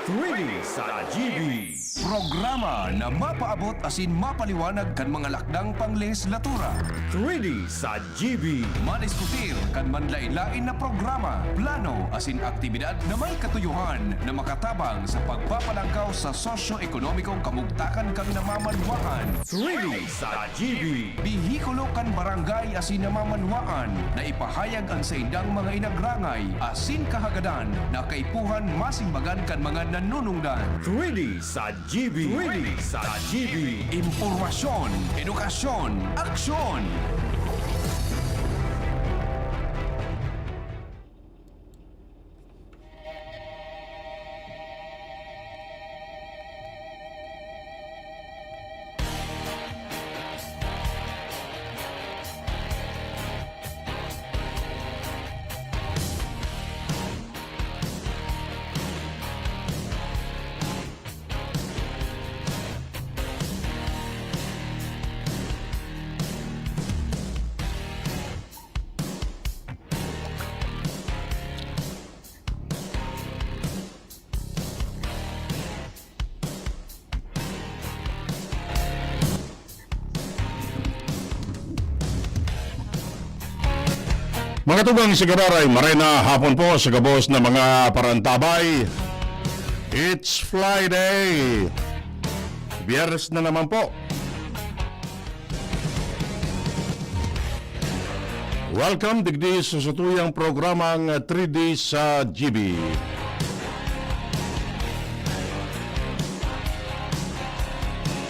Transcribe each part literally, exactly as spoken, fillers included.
Three D sa G B. Programa na mapaabot asin mapaliwanag kan mga lakdang panglehislatura. Three D sa G B. Madiskutir kan manlain-lain na programa, plano asin aktibidad na may katuyohan na makatabang sa pagpapalangkaw sa sosyo-ekonomikong kamugtakan kan namamanwaan. Three D sa G B. Bihikulo kan barangay asin namamanwaan na ipahayag an saindang mga inagrangay asin kahagadan na kaipuhan masimbagan kan mga nanunungdan. Three D sa G B. Three D sa G B. Impormasyon, edukasyon, aksyon. Mga tugang, sa giraray, maray na hapon po sa gabos na mga parantabay. It's Friday. Biyernes na naman po. Welcome digdi sa satuyang programang three D sa G B.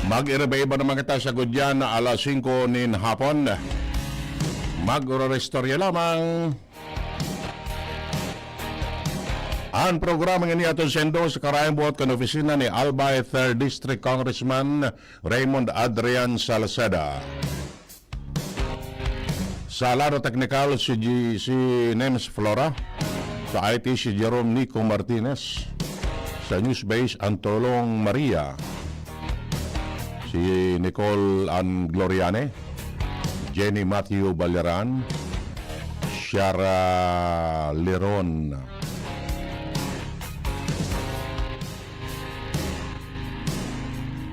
Mag-iriba-iba naman kita sa gudyan na alas singko nin hapon. Mag-ororestorya lamang. Ang programa ngani aton sendo sa karayang buot kan opisina ni Albay Third District Congressman Raymond Adrian Salceda. Sa lado teknikal, si G-, si Nems Flora. Sa I T, si Jerome Nico Martinez. Sa News Base, Antolong Maria. Si Nicole Ann Gloriane. Jenny Matthew Baleran. Shara Leron.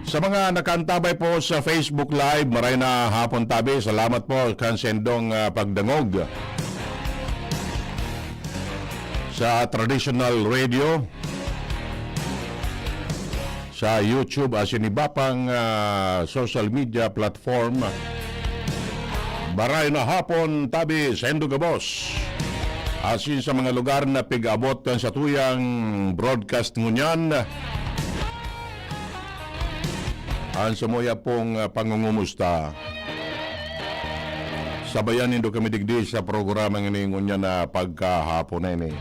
Sa mga nakaantabay po sa Facebook Live, maray na hapon tabi. Salamat po kan sendong, ah, pagdangog sa traditional radio, sa YouTube, asin iba pang, ah, social media platform. Maray na hapon tabi, sendo gabos. Asin sa mga lugar na pig-abot kan satuyang broadcast ngunyan, an samuya pong, ah, pangungumusta. Sabayan nindo kami digdi sa programa ngani ngunyan na pagkahapon na ini.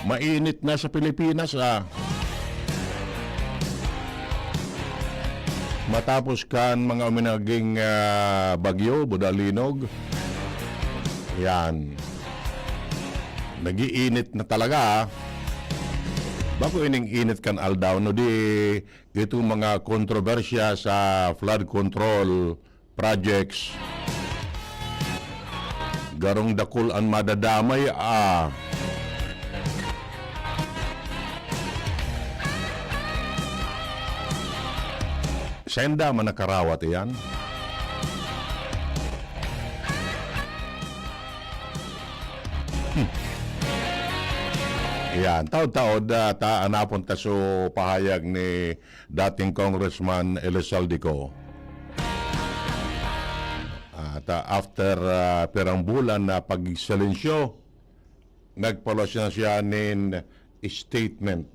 Mainit na sa Pilipinas, ah. Matapos kan mga uminaging, ah, bagyo, budalinog. Yan. Nag-iinit na talaga, ah. Bako ining init kan aldaw, no di itong mga kontrobersya sa flood control projects. Garong dakul an madadamay, ah. Senda man nakarawat iyan. Hmm. Iyan, taod-taod, ah, ta anapon ta so pahayag ni dating Congressman Elizalde Co. At, ah, after, ah, pirang bulan na pagsilensyo, nagpalabas na siya nin statement.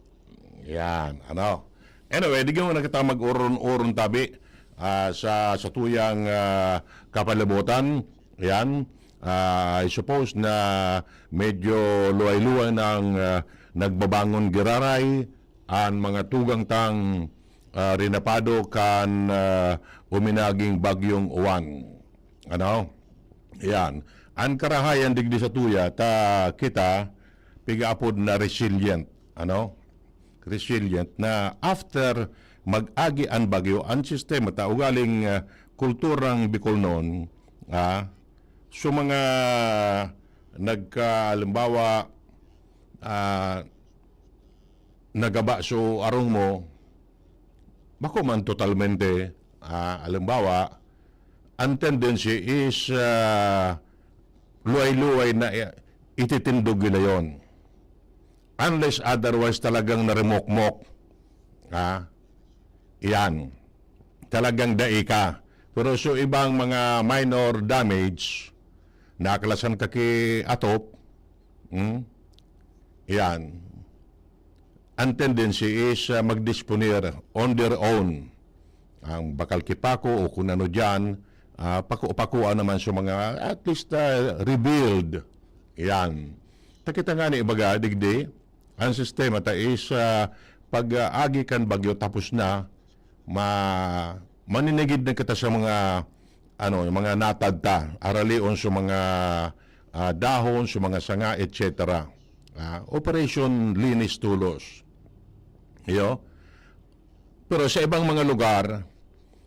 Yan, ano. Anyway, di mo na kita mag-uron-uron tabi, ah, sa, sa tuyang, ah, kapalibutan. Yan. Ah, I suppose na medyo luway-luway na ang, ah, nagbabangon giraray an mga tugang tang, ah, rinapado kan, ah, uminaging Bagyong Juan. Ano? Yan. An karahayan digdi sa tuya, ta kita, pigaapod na resilient. Ano? Resilient na after mag-agi an bagyo, an sistema ta, ugaling, ah, kulturang Bicolnon, ah, so mga nagka, halimbawa, ah, nagaba so arong mo, bako man totalmente, ah, halimbawa, ang tendency is, ah, luway-luway na i-, ititindog nila yon. Unless otherwise talagang naremokmok. Ha? Yan. Talagang dai ka. Pero so ibang mga minor damage, naakalasan ka ki atop, hmm? Yan. Ang tendency is, ah, magdisponer on their own. Ang bakal ki pako o kung ano diyan, ah, pako-, pakuan naman sa mga, at least, ah, rebuild. Yan. Ta kita ngani, ibaga, digdi, ang sistema ta is, ah, pag, ah, agi kan bagyo tapos na, ma-, maninigid na kita sa mga, ano, mga natad ta, aralion sa mga, ah, dahon, sa mga sanga, et cetera. Ah, operation linis tulos. Iyo. Pero sa ibang mga lugar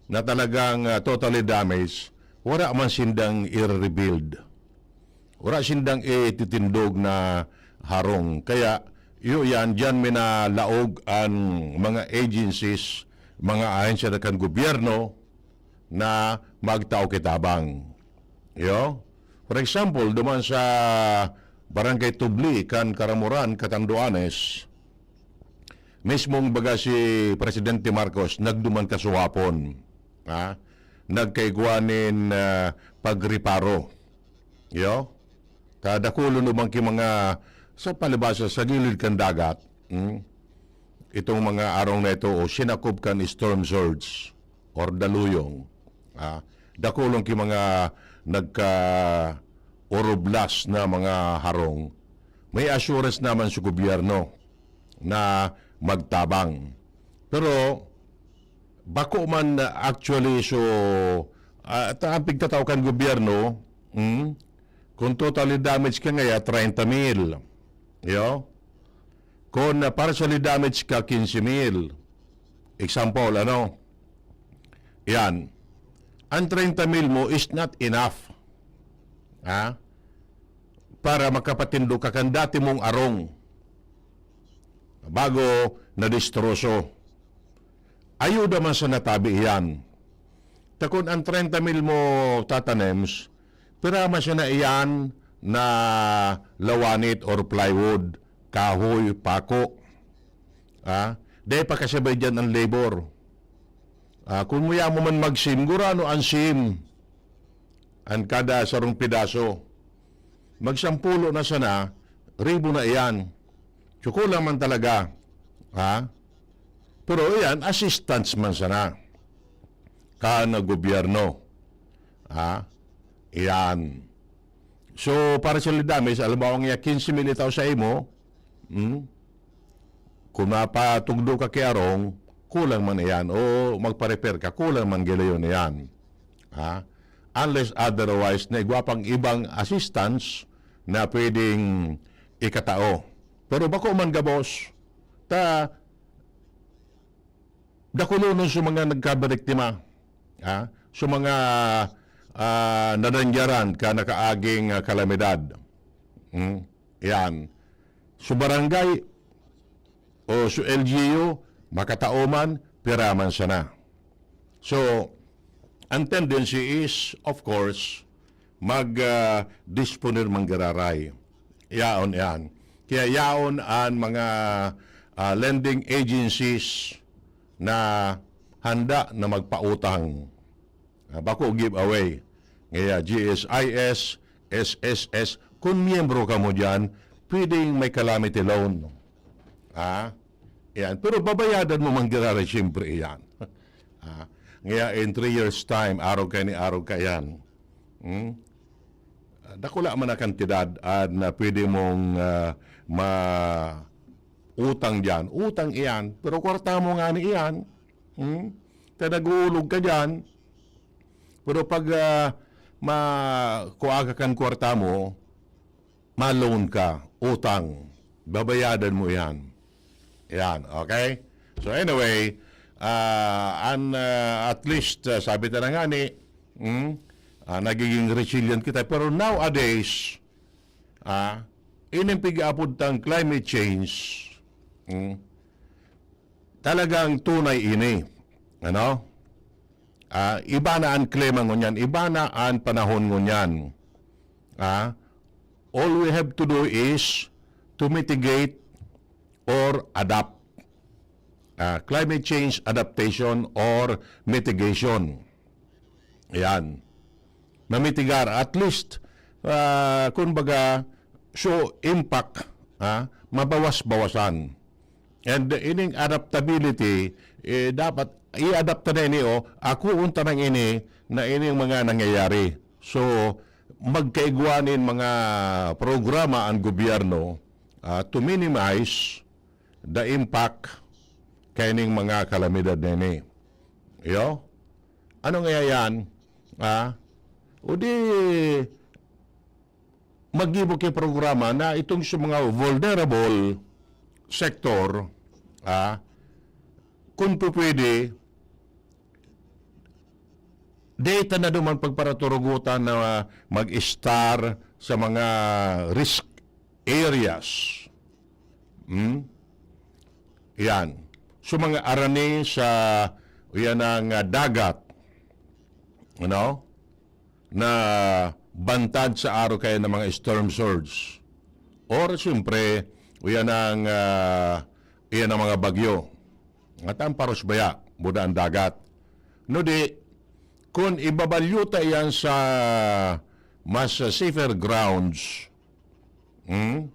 na talagang, ah, totally damaged, wala man sindang i-rebuild. Wala sindang ititindog na harong. Kaya, iyo yan, diyan minalaog ang mga agencies, mga ahensya na kan gobyerno na magtao ki tabang. Iyo? For example, duman sa Barangay Tubli, kan Caramoran, Catanduanes, mismong baga si Presidente Marcos, nagduman kasuhapon, ha? Nagkaigwa nin, ah, pagreparo. Iyo? Ta dakulon duman ki mga, sa palibasa, sa gilid kan dagat, hmm? Itong mga arong na ito, o sinakob kan storm surge or daluyong, ah, dakulon ki mga nagka-oroblas na mga harong. May assurance naman sa gobyerno na magtabang. Pero, bako man, ah, actually, so, ah, ta-, ang pigtatao kan gobyerno, hmm, kung totally damage ka ngaya, treinta mil. Yo? Kung, ah, partially damage ka, quince mil. Example, ano? Yan. Ang treinta mil mo is not enough. Ha? Para makapatindog ka kan dati mong arong. Bago nadestroso. Ayuda man sana tabi iyan. Ta kun ang treinta mil mo tatanems, pira man sana iyan na lawanit or plywood, kahoy, pako. Ah, dai pa kasabay diyan ang labor. Ah, kun muya mo man magsim, gurano ang sim? An kada sarong pedaso. Magsampulo na sana, ribo na iyan. So, kulang man talaga. Ha? Pero iyan, assistance man sana. Kan gobyerno. Ha? Iyan. So, para sa lidamis, alam mo, ang iya quince mil itaw sa imo, hmm? Kung mapatugdo ka ki arong, kulang man iyan. O magpa-repair ka, kulang man gila yun iyan. Ha? Unless otherwise, na igwa pang ibang assistance na pwedeng ikatao. Pero bako man gabos, ta dakulonon sa mga nagkabiktima, ha? Sa mga, ah, nadangyaran ka nakaaging, ah, kalamidad. Hmm? Yan. Sa barangay o sa L G U, makatao man, pira man sana. So, ang tendency is, of course, mag, ah, disponer man giraray. Yaon yan. Kaya yaon ang mga, ah, lending agencies na handa na magpautang. Ah, bako giveaway. Ngaya, G S I S, S S S, kung miyembro ka mo dyan, pwedeng may calamity loan. Ah, yan. Pero babayadan mo man giraray, siyempre, yan. Ah, ngaya, in three years time, arog ka ni arog ka yan. Hmm? Ah, dakula man na kantidad, ah, na pwede mong, ah, ma-, utang dyan. Utang iyan. Pero kwarta mo nga ni iyan. Hmm? Kaya nag-uulog ka dyan. Pero pag, ah, ma-, kuha ka kan kwarta mo, ma-loan ka, utang, babayadan mo yan. Yan, okay? So anyway, ah, an, ah, at least, ah, sabi ta na nga ni, hmm, ah, nagiging resilient kita. Pero nowadays, Ah, ining pig-aapod tang climate change, hmm, talagang tunay ini. Ano? Ah, iba na an klima ngunyan, iba na an panahon ngunyan. Ah, all we have to do is to mitigate or adapt. Ah, climate change adaptation or mitigation. Yan. Mamitigar, at least, ah, kumbaga, so impact, ah, mabawas-bawasan. And ining adaptability, eh, dapat i-adapt ta na ini, oh, ako unta nang ini na ining mga nangyayari. So, magkaigwa nin mga programa ang gobyerno, ah, to minimize the impact kaining mga kalamidad na ini. Iyo? Ano nga yan? Ah? O di, maggibo kay programa na itong sa mga vulnerable sector, ah, kung po pwede, data na duman pagparaturugutan na mag-star sa mga risk areas. Hmm? Yan. So, mga arani sa, yan ang, ah, dagat, ano? Na bantad sa aro kaya ng mga storm surge. Or, siyempre, yan ang, ah, yan ang mga bagyo. At ang paros baya, buda ang dagat. No di, kung ibabalyuta yan sa mas, ah, safer grounds, hmm?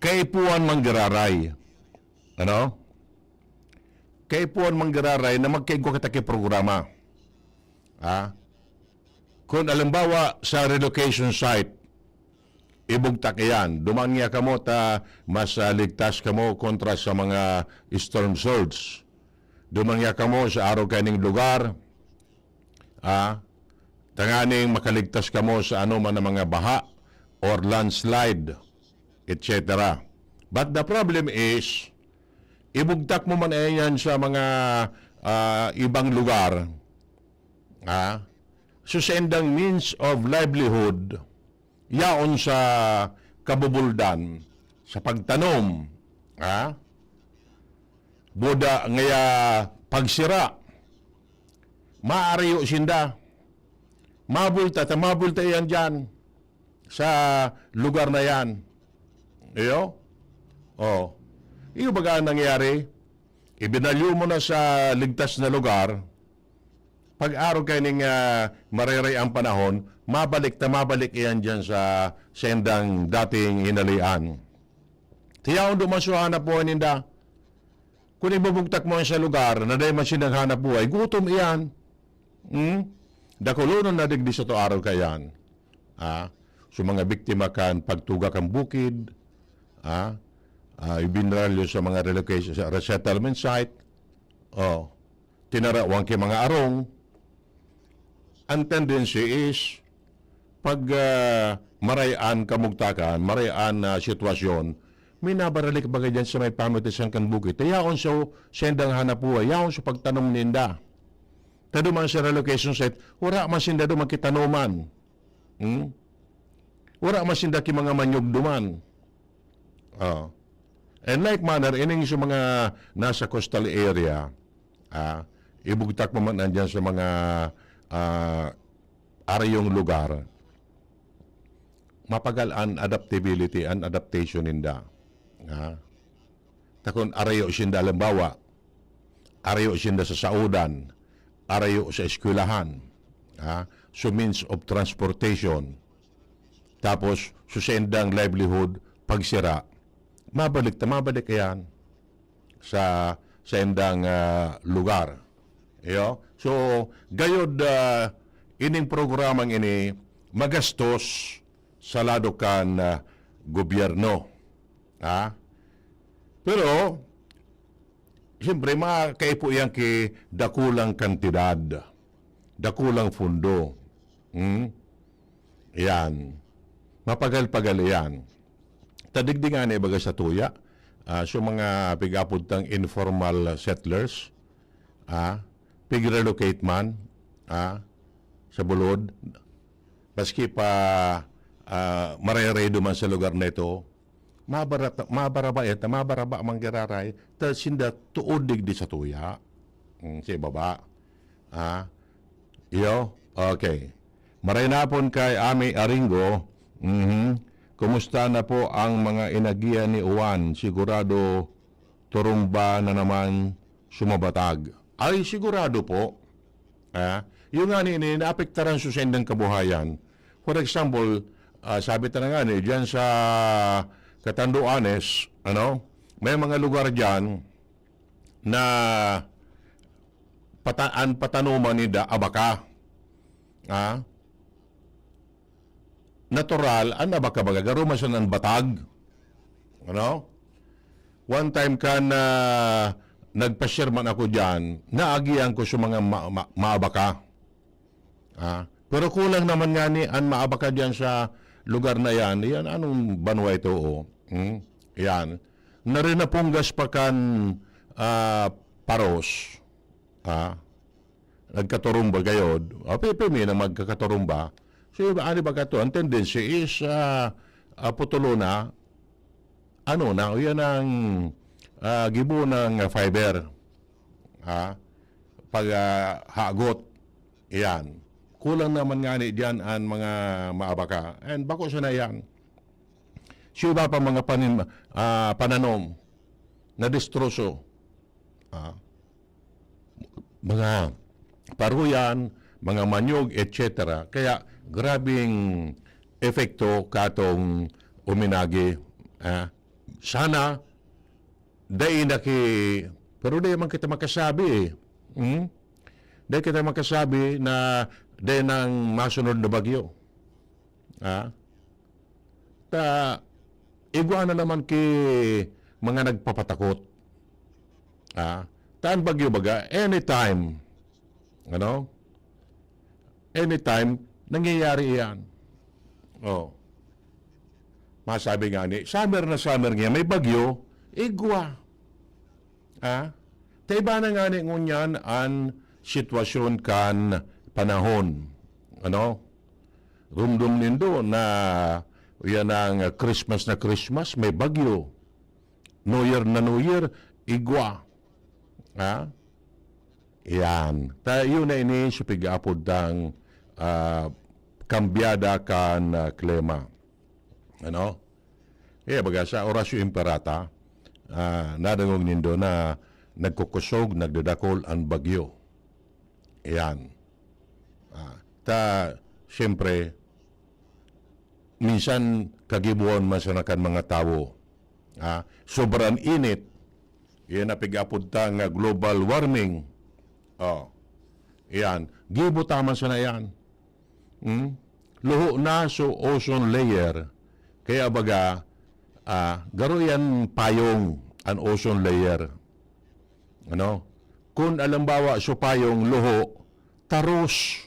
Kaipuhan manggiraray. Ano? Kaipuhan manggiraray na magkaigwa kita ki programa. Ha? Kung alimbawa, sa relocation site, ibugtak iyan. Duman niya kamo ta mas, ah, ligtas kamo kontra sa mga storm surge. Duman niya kamo sa aro kaning lugar, ah, tanganing makaligtas kamo sa anoman na mga baha or landslide, et cetera. But the problem is, ibugtak mo man yan sa mga, ah, ibang lugar, ah, so sa indang means of livelihood, yaon sa kabubuldan, sa pagtanom, ha? Buda ngaya pagsira, maarayo sinda. Mabulta, ta mabulta iyan diyan sa lugar na yan. Iyo? Oh. Iyo baga ang nangyari? Ibinalyo mo na sa ligtas na lugar, pag-aro kaining, ah, mareray ang panahon, mabalik ta mabalik iyan diyan sa sendang dating hinalian. Tiyaon duman so hanap buhay ninda. Kung ibubugtak mo sa lugar na dahil man sinda naghanap buhay, gutom iyan. Hmm? Dakulonon na digdi sa to araw kaiyan. Ah, so mga biktima kan pagtuga kan bukid, ah, ah, ibinralyo sa mga relocation, sa resettlement site. Oh, tinarawan ki mga arong. Ang tendency is, pag, ah, maray-an kamugtakan, maray-an na sitwasyon, may nabaralik baga diyan sa may pamitisan kan bukid. Ta yaon sa sendang hanap buhay, yaon sa pagtanom ninda. Ta duman sa relocation site, wala man sinda duman kitanoman. Hmm? Wala man sinda ki mga manyog duman. Ah. And like manner, ining sa mga nasa coastal area, ah, ibugtak mo man andyan sa mga, ah, arayong lugar, mapagal an adaptability, an adaptation ninda. Ah. Takon arayo sinda, halimbawa, arayo sinda sa saudan, arayo sa eskwelahan, ha? So means of transportation. Tapos, so sa indang livelihood, pagsira, mabalik ta, mabalik yan sa, sa indang, ah, lugar. Iyo? So, gayod, ah, ining programang ini, magastos sa lado kan, ah, gobyerno. Ha? Pero, siyempre, makaipo yan ki dakulang kantidad, dakulang pundo. Hmm? Yan. Mapagal-pagal yan. Ta digdi ngani baga sa tuya, ah, so mga pig-apod tang informal settlers, ah, pig-relocate man, ah, sa bulod, maski pa, ah, marerey duman sa lugar na ito, mabarata-, mabaraba ito, mabaraba man giraray, ta sinda tuod digdi sa tuya. Hmm, sa ibaba. Ah, iyo? Okay. Maray napon kay Ami Aringo. Mhm. Kumusta na po ang mga inagihan ni Juan? Sigurado turumba na naman sumabatag. Ay, sigurado po. Ah, yung nga ni, ni naapektaran sa saindang kabuhayan. For example, ah, sabi ta na nga ni, dyan sa Catanduanes, ano, may mga lugar dyan na pata-, an patanuman ninda, abaka. Ah, natural, an abaka baga, garo man siya nan batag. Ano? One time kan, ah, nagpasyar man ako diyan, naagihan ko sa mga ma-, ma-, maabaka. Ah, pero kulang naman nga ni an maabaka diyan sa lugar na yan. Yan, anong banwa ito, oh? Hmm? Yan. Narinapunggas pa kan, ah, paros. Ah, nagkaturumba gayod. Ah, pi-, pirmi na magkakaturumba. So, iba, ano ba ka to? Ang tendency is, ah, ah, putulon na, ano na, yan ang, ah, gibo ng fiber. Ha? Pag, ah, hagot. Yan. Kulang naman nga ni diyan ang mga maabaka. And bako siya na yan. Sa iba pa mga panim-, ah, pananom na destroso. Ah, mga paruyan, mga manyog, et cetera. Kaya grabing epekto katong uminagi. Ah, sana dai na ki-, pero dai man kita makasabi eh. Hmm? Dai kita makasabi na dai nang masunod na bagyo. Ah? Ta, igwa na naman ki mga nagpapatakot. Ah? Ta an bagyo baga, anytime. Ano? Anytime, nangyayari iyan. Oh. Masabi nga ni, summer na summer niya, may bagyo, igwa. Ah? Ta iba na nga ni ngunyan an sitwasyon kan panahon. Ano? Rumdom nindo na yan ang Christmas na Christmas, may bagyo. New Year na New Year, igwa. Ha? Yan. Ta, yun na ini sa pig-aapod tang, ah, kambyada kan, ah, klima. Ano? Eh, baga sa Orasyo Imperata, ah, nadangog nindo na nagkukusog, nagdadakol an bagyo. Yan. Ah, ta, siyempre, minsan kagibohan man sana kan mga tawo. Ah, sobrang init, yan ang pig-apod ta nga global warming. Oh, yan. Gibo ta man sana yan. Hmm? Luho na so ozone layer. Kaya baga, ah, garo yan payong an ozone layer. Ano? Kung alimbawa, so payong luho, taros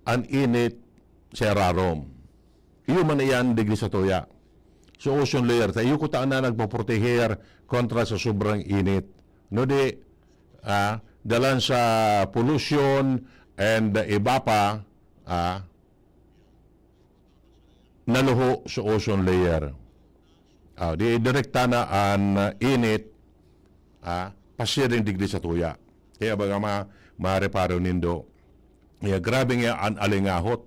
an init sa irarom. Iyo man iyan digdi sa tuya. So, ozone layer, ta iyo kuta na nagpoproteher kontra sa sobrang init. No di, ah, dalan sa pollution and iba pa, ah, naluho sa ozone layer. Ah, di direkta na an, ah, init, ah, pasiring digdi sa tuya. Kaya baga ma-, mareparo nindo. Kaya grabe nga an alingahot.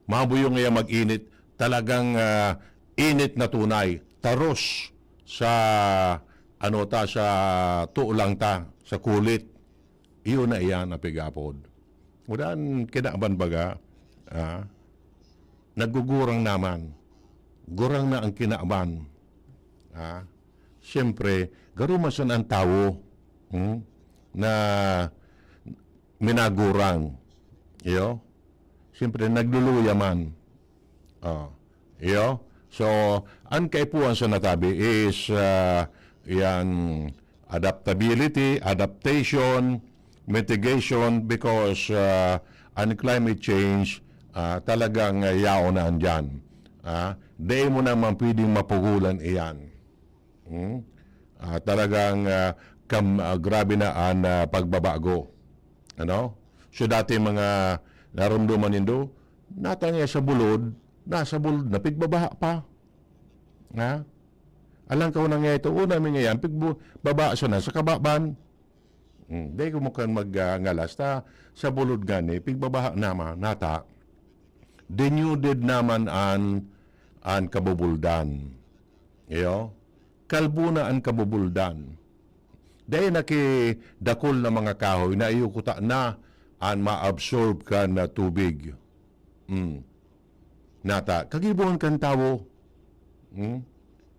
Mabuyo nga mag-init, talagang, ah, init na tunay. Taros sa, ano ta, sa tulang ta, sa kulit. Iyo na iyan na pig-apod. Udan, kinaban baga, ah, nagugurang naman. Gurang na ang kinaban. Ah, siyempre, garo man san ang tawo, hmm, na minagurang. Iyo? Siyempre, nagluluya man. Oh, iyo? So, ang kaipuhan sa natabi is, ah, yan, adaptability, adaptation, mitigation, because, ah, ang climate change, ah, talagang, ah, yaon na andyan. Ah, dai mo naman pwedeng mapugulan iyan. Hmm? Ah, talagang, ah, kam-, ah, grabe na ang, ah, pagbabago. Ano? So, dati mga narumduman nindo, natangay sa bulod, nasa bulod na, pigbabaha pa. Ha? Alang ka na nga ito, una mi ngayon, pigbu-, baba siya na sa kababan. Hmm, dai ko mo kan mag, ah, ngalas ta, sa bulod gani, pigbabaha naman, nata. Denuded naman an, an kabubuldan. Iyo? Kalbo na an kabubuldan. Dai na ki dakul na mga kahoy na iyo kuta na an maabsorb kan, ah, tubig. Hmm. Nata, kagibohan kan tawo. Hmm?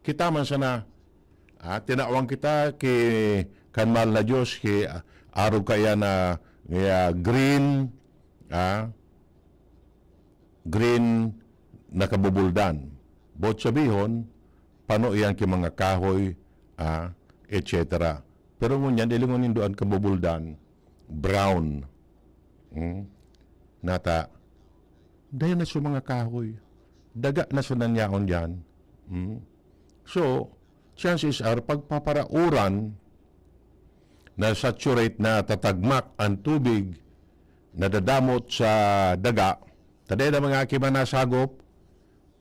Kita man sana, ah, tinawan kita ki kan mahal na Diyos, ki, ah, arog kaya na, kaya green, ah, green na kabubuldan. Boot sabihon, pano iyan ki mga kahoy, ah, et cetera. Pero ngunyan, ilingon nindo an kabubuldan, brown. Hmm? Nata, dai na sa mga kahoy. Daga na sa nanyaon diyan. Hmm? So, chances are, pagpaparauran, na-saturate, natatagmak an tubig, nadadamot sa daga, ta dai na mga aki manasagop,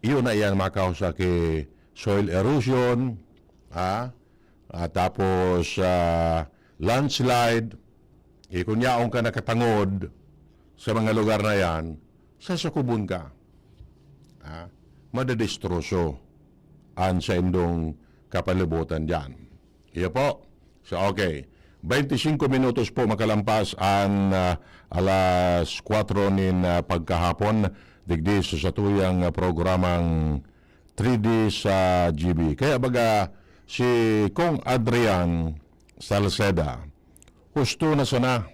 iyo na iyan makausa ki soil erosion, ah, ah, tapos, ah, landslide, eh, kun yaon ka nakatangod sa mga lugar na yan, sasakubon ka. Ah, madedestroso an saindong kapalibutan diyan. Iyo po. So, okay. Twenty-cinco minutos po makalampas an, ah, alas kwatro nin, ah, pagkahapon, digdi sa satuyang, ah, programang three D sa G B. Kaya baga, si Kong Adrian Salceda, husto na sana,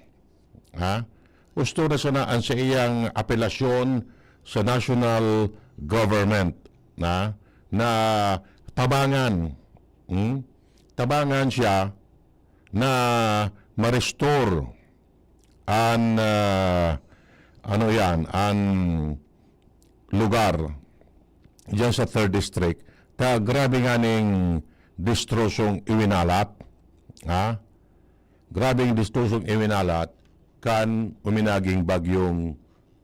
ha? Husto na sana an sa iyang apelasyon sa national government, na, na tabangan, hmm? Tabangan siya na ma-restore an, ah, ano yan, an lugar diyan sa third district. Ta grabe nga ning destrosong iwinalat, ha? Grabe yung destrosong iwinalat kan uminaging bagyong,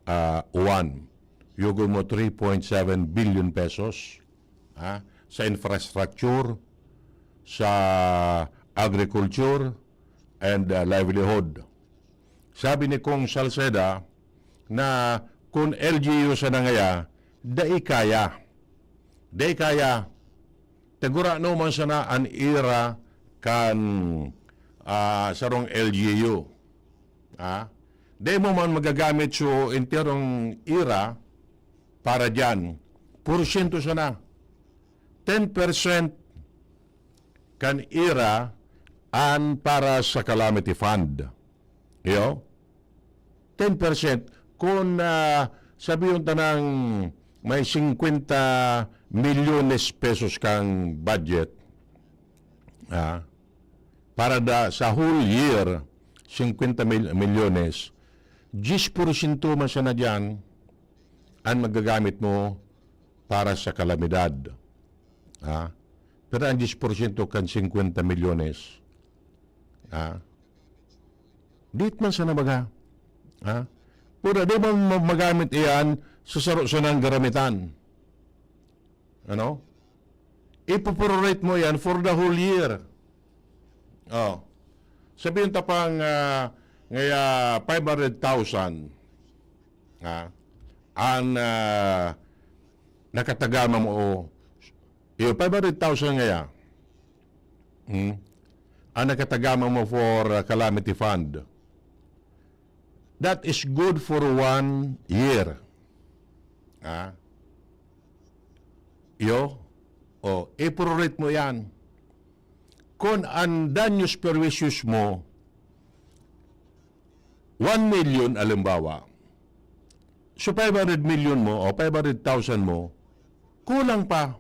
ah, Uwan. Yugon mo three point seven billion pesos, ha? Sa infrastructure, sa agriculture, and, ah, livelihood. Sabi ni Kong Salceda na kun L G U sana ngaya, dai kaya. Dai kaya. Tagurano man sana an ira kan, ah, sarong L G U. Ah, dai mo man magagamit so enterong ira para diyan. Porsyento sana. Ten percent kan ira an para sa calamity fund. Iyo? Ten percent. Kun, ah, sabihon ta nang may singkwenta milyones pesos kang budget, ah, para da, sa whole year, singkwenta mil-, milyones, diyes porsyento man sana diyan an magagamit mo para sa kalamidad. Ha? Pero ang diyes porsyento kan singkwenta milyones, ha? Dit man sana baga. Ha? Pero di man ma-, magamit iyan sa saro sanang garamitan. Ano? Ipoprorate mo yan for the whole year. Oh. Sabihin ta pang, ah, ngaya five hundred thousand, ha? An, ah, nakatagama mo, o, iyo, five hundred thousand ngaya. Hmm? An nakatagama mo for, ah, calamity fund. That is good for one year. Ha? Iyo? O, i-prorate mo yan. Kun an danyos perwisyoso mo, one million, alimbawa, so five hundred million mo o five hundred thousand mo, kulang pa.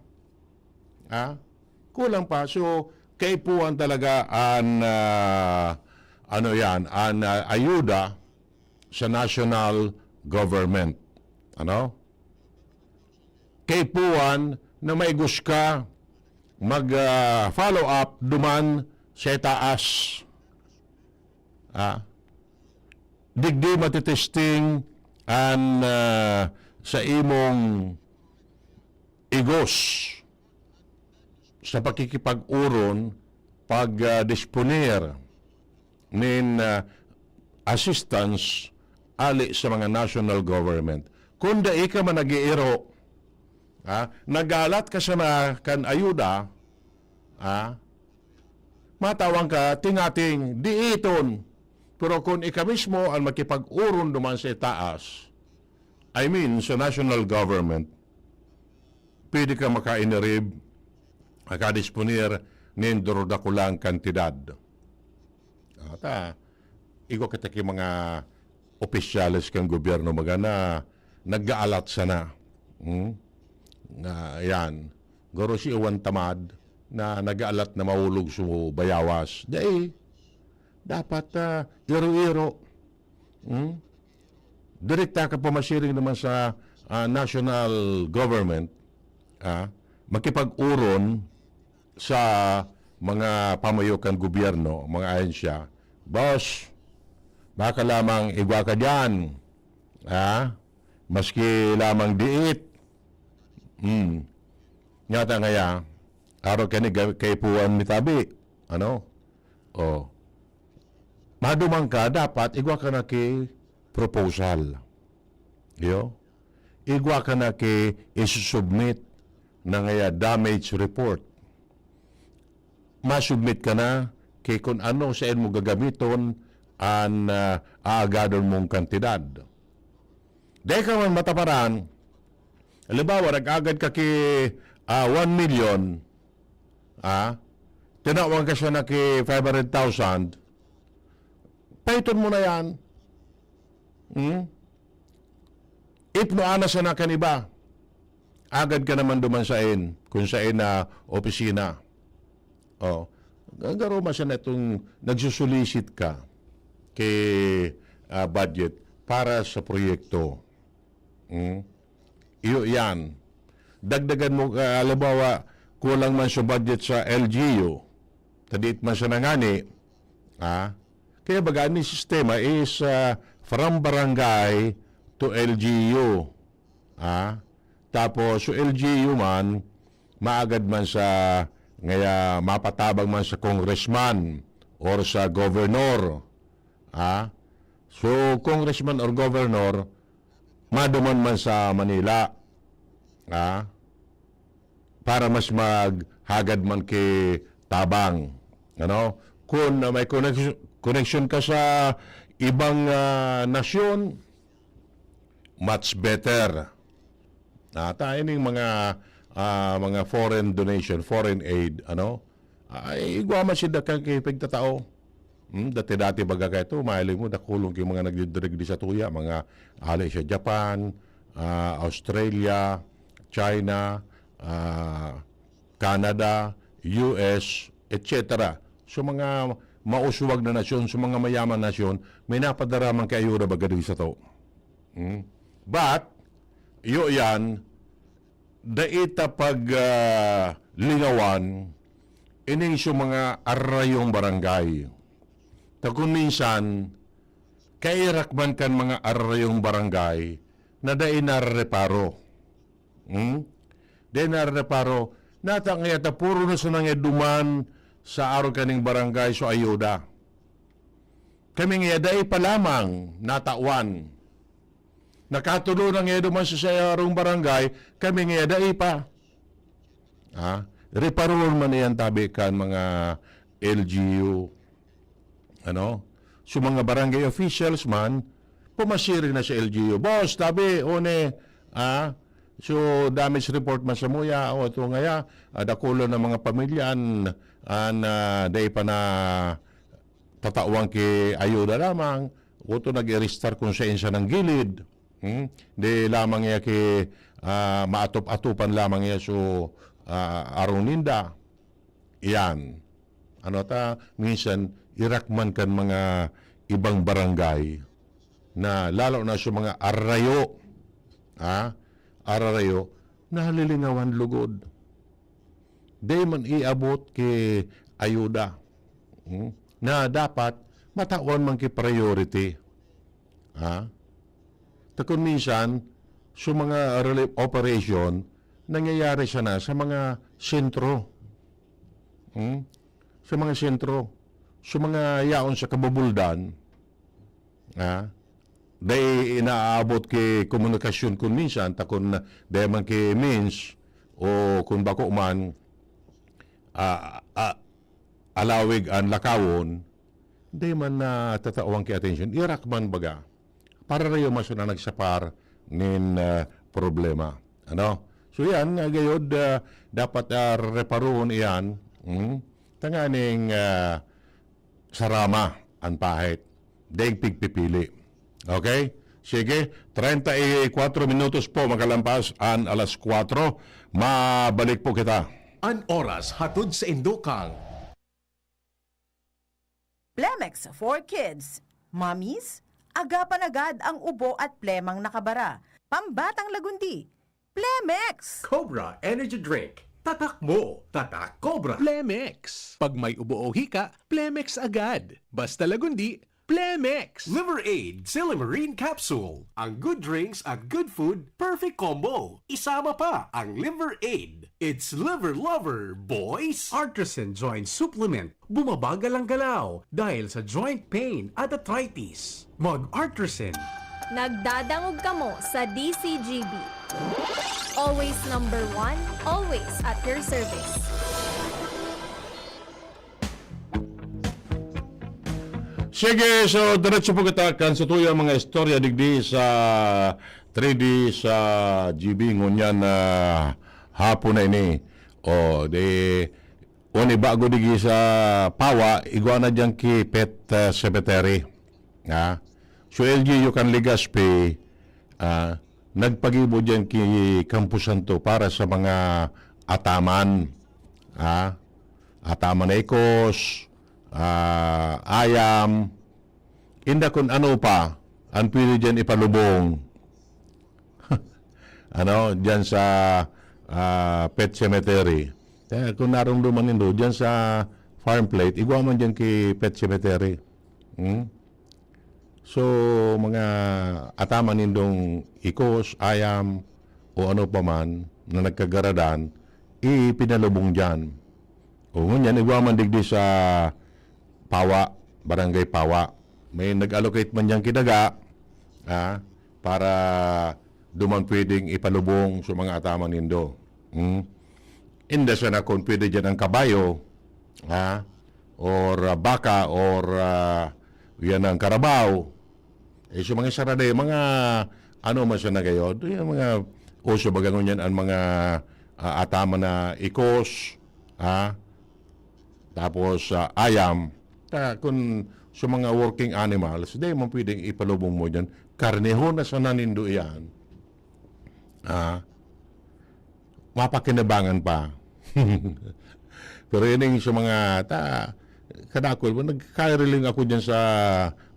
Ha? Kulang pa. So, kaipuhan talaga an, ah, ano yan, an, ah, ayuda sa national government. Ano? Kaipuhan na maigos ka mag, ah, follow up duman sa itaas. Ah, digdi matitesting an, ah, sa imong gos sa pakikipag-oron, pag, ah, disponer nin, ah, assistance ali sa mga national government. Kun dai ka man nag-iiro, ah, nagalat ka sana kan ayuda, ah, matawan ka tingating, diiton. Pero kun ika mismo an makipag-oron duman sa itaas, I mean, sa national government, pwede ka makainirib, makadisponer nin durudakulang kantidad. Ata, igwa kita ki mga opisyales kan gobyerno, magana, nag-aalat sana. Hmm? Na, yan. Garo si Iwan Tamad na nag-aalat na mahulog sa bayawas. Dai, dapat, ah, iro-iro. Hmm? Direkta ka pamasiring naman sa, ah, national government, ah, makipag-oron sa mga pamayo kan gobyerno, mga ahensya, "Boss, baka lamang igwa ka diyan, ah, maski lamang diit." Hmm. Nyata ngaya, araw kani ga-, kaipuhan mi tabi. Ano? Oh. Maduman ka, dapat igwa ka na ki proposal. Yo? Igwa ka na ki isusubmit na ngaya damage report. Masubmit ka na ki kun ano saen mo gagamiton an, ah, aagadon mong kantidad. Dai ka man mataparan, halimbawa, nag-agad ka ki, ah, one million, ah, tinawan ka siya na ki five hundred thousand, paiton mo na yan. Hmm? Ipnoan na sana kan iba. Agad ka naman duman saen, kung saen na opisina. Oh, garo man sana itong nagsusulisit ka ki, ah, budget para sa proyekto. Hmm? Iyo yan. Dagdagan mo, ah, halimbawa, kulang man sa budget sa L G U, tadiit man siya nangani, ah, kaya baga, ni sistema is, ah, from barangay to L G U. Ah, tapos, so L G U man, maagad man sa, ngaya mapatabang man sa congressman or sa governor. Ah, so, congressman or governor, maduman man sa Manila. Ah, para mas maghagad man ki tabang. Ano? Kung, ah, may connection, connection ka sa ibang, ah, nasyon, much better. Ata ining mga, ah, mga foreign donation, foreign aid, ano? Ay, igwa man sinda kan ki pigtatao. Hmm, dati-dati baga kaito, mahiling mo, dakulon ki mga nagdidirig di sa tuya, mga ali sa Japan, ah, Australia, China, ah, Canada, U S, et cetera. So, mga mauswag na nasyon, so, mga mayaman nasyon, may napadara man ki ayuda baga digdi sato. Hmm? But, iyo yan, dai ta pag, ah, lingawan ining so mga arayong barangay. Ta kun minsan, kairak man kan mga arayong barangay na dai narereparo. Hmm? Dai narereparo. Nata ngaya ta puro na sana ngaya duman sa arog kaning barangay so ayuda. Kami ngaya dai pa lamang natawan. Nakatulo na ngaya duman sa sarong barangay, kami ngaya dai pa. Ha? Reparohon man iyan tabi kan mga L G U. Ano? So, mga barangay officials man, pumasiring na sa L G U. "Boss, tabi, one, ah, so, damage report man samuya, o, ito ngaya, ah, dakulon na mga pamilya an, an, ah, dai pa na tatawan ki ayuda lamang, o to nag-i-restart kung saen sa nang gilid." Hmm? Di lamang iya ki, ah, maatop-atopan lamang iya so, ah, arong ninda. Iyan. Ano ta, minsan, irak man kan mga ibang barangay na, lalo na sa mga arayo, ha? Ararayo, nalilingawan lugod. Di man iabot ki ayuda. Hmm? Na dapat matawan man ki priority. Ha? Ta kun minsan, so mga relief operation, nangyayari sana sa mga sentro. Hmm? Sa mga sentro. Sa mga yaon sa kabubuldan, ha? Dai inaabot ki komunikasyon kun minsan, ta kun dai man ki means, o kun bako man, ah, ah, alawig an lakawon, dai man natatawan ki atensyon. Irak man baga. Para rayo mas na nagsapar nin, ah, problema. Ano? So yan, ah, gayod, ah, dapat, ah, reparoon iyan, hmm? Tanganing, ah, sarama an pahit. Daig pigpipili. Okay? Sige, treinta y cuatro minutos po makalampas an alas kwatro. Mabalik po kita. An oras hatod sa indokang Plemex for Kids. Mommies, agapan agad ang ubo at plemang nakabara. Pambatang lagundi, Plemex! Cobra Energy Drink. Tatak mo, tatak Cobra. Plemex. Pag may ubo o hika, Plemex agad. Basta lagundi, Plemex. Liver Aid Silymarin Capsule. Ang good drinks at good food, perfect combo. Isama pa ang Liver Aid. It's Liver Lover, boys! Artisan Joint Supplement. Bumabagal ang galaw dahil sa joint pain at arthritis. Mag-Artisan. Nagdadangog kamo sa D C G B. Always number one, always at your service. Sige, so diretso po kita kan sa tuyang mga istorya digdi sa three D sa G B ngunyan na hapon na ini. O, di, uni bago digdi sa Pawa, igwa na diyan ki Pet, ah, Cemetery. Ha? So, L G U kan Legazpi, ah, nagpagibo diyan ki Campo Santo para sa mga ataman. Ha? Ataman na ikos, ah, ayam, inda kun ano pa an pwede diyan ipalubong. Ano, diyan sa, ah, pet cemetery. Kaya kung narumduman nindo, diyan sa farm plate, igwa man diyan ki pet cemetery. Hmm? So, mga ataman nindong ikos, ayam, o ano pa man na nagkagaradan, ipinalubong diyan. O ngunyan, igwa man digdi sa Pawa, Barangay Pawa. May nag-allocate man diyan ki daga, ah, para duman pwedeng ipalubong sa mga ataman nindo. Hmm? Inda sana kung pwede diyan ang kabayo, ha? Or, ah, baka, or, ah, yan ang karabaw. Eh, so mga sarade, mga ano man sa nagayod, yung mga uso baga ngunyan, ang mga, ah, ataman na ikos, ha? Tapos, ah, ayam. Ta, kung sa mga working animals, di mo pwedeng ipalubong mo dyan. Karnehon na sana nindo iyan. Ah, mapakinabangan pa. Pero yun yung sa mga, ta, kadakol mo, nagkakariling ako dyan sa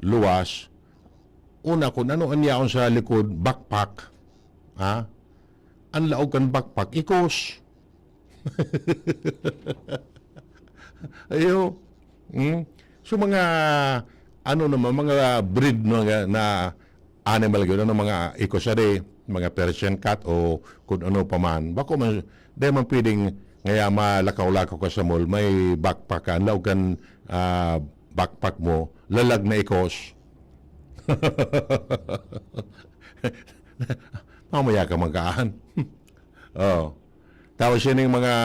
luwas. Una ko, ano an yaon sa likod? Backpack. Ha? Ang laog kan backpack, ikos. Ayo. Hmm? So, mga, ano naman, mga breed na, na animal gyud, ano, mga ikos ari, mga Persian cat o kung ano pa man. Bako man, di man pwedeng ngaya malakaw-lakaw ka sa mall, may backpack ka, ang laog kan, ah, backpack mo, lalag na ikos. Mamaya ka magkaan. Oh. Tapos yun yung mga,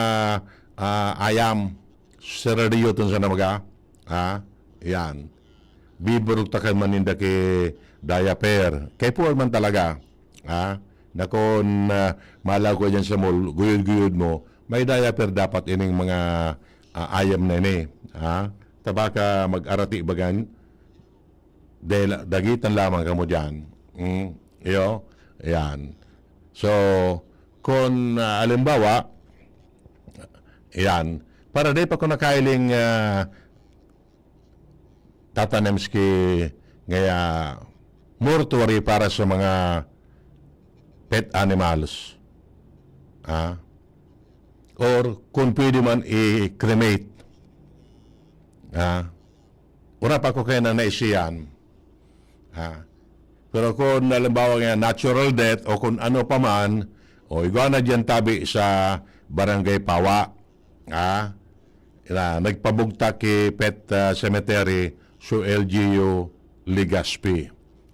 ah, ayam, serariyo tun sa namaga. Ha? Yan. Biburugtakan man ninda ki diaper. Kay poor man talaga. Ha? Na kun, ah, malaw ko dyan sa mall, guyod-guyod mo, may diaper dapat ining mga, ah, ayam na ini. Ha? Tabaka mag-arati bagan, dela-, dagitan lamang kamo dyan. Mm, iyo, yan. So, kun, ah, halimbawa, yan, para di pa ko nakailing, ah, tatanems ki ngaya mortuary para sa mga pet animals. Ah? Or kung pwede man, i-cremate. Ah? Wala pa ko kaya na naisiyan. Ah? Pero kung halimbawa nga natural death o kung ano pa man, O, igwa na diyan tabi sa Barangay Pawa. Ah, na, nagpabugtak ki Pet, ah, Cemetery, so L G U Legazpi.